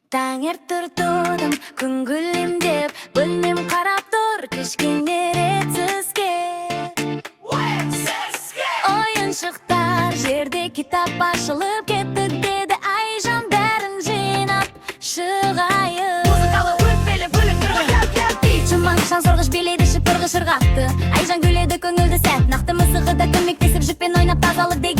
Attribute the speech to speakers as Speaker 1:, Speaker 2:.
Speaker 1: Таңертең тұрдым, күн күлімдеп, бөлмем қарап тұр, кішкене ретсізге. Ойыншықтар жерде, кітап ашылып кетті, деді Айжан, бәрін жинап шығайын.
Speaker 2: Музыкалы өтпелі бөлек.
Speaker 1: Жұман шаңсорғыш билейді, шыпырғы шырғақты. Айжан күледі, көңілді сәт. Нақты мысығы да көмектесіп, жіппен ойнап тазалық деген.